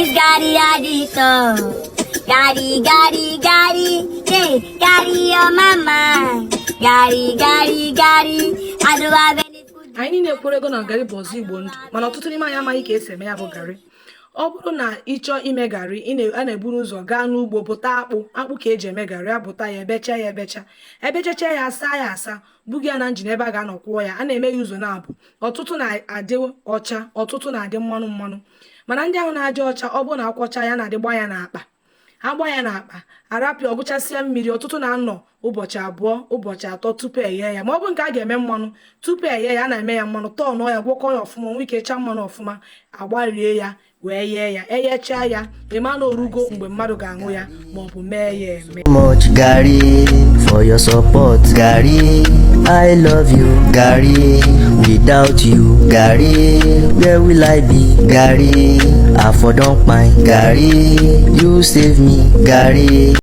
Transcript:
This garri addict. Garri, garri, garri, hey, garri on my mind. Garri, garri, garri, I don't have any food. Anyị niile ekwere ego na garị bụ ọzọ Igbo ndụ, mana ọtụtụ n'ime anyị amaghị ka esi eme ya bụ garị. Ọ bụrụ na ị chọọ ime garị, a na-eburu ụzọ gaa n'ugbo bụta akpụ. Akpụ ka eji eme garị. Abụta ya, ebecha ya ebecha, ebechacha ya, asa ya asa, buga ya na engine ebe a ga-anọ kwụọ ya. A na-eme ya ụzọ na-abụ. Ọtụtụ na-adị ọcha, ọtụtụ na-adị mmanụ mmanụ. Mana ndị ahụ na-adị ọcha, ọ bụrụ na akwọcha ya, na-adị gba ya n'akpa, agba ya n'akpa, arapịa, ọgụchasịa mmiri. Ọtụtụ na-anọ ụbọchị 2, ụbọchị 3 tupu eghe ya. Ma ọ bụ nke a ga-eme mmanụ, tupu eghe ya, a na-eme ya mmanụ, tọọnụọ ya, gwọkọ ya ọfụma, nwee ike chaa mmanụ ọfụma, agbarie ya wee yee ya. Eghechaa ya, ịma na orugo mgbe mmadụ ga-aṅụ ya ma ọ bụ mee ya eme. Much garri for your support. Garri, I love you. Garri, without you, garri, where will I be? Garri, I for don kpai. Garri, you save me. Garri.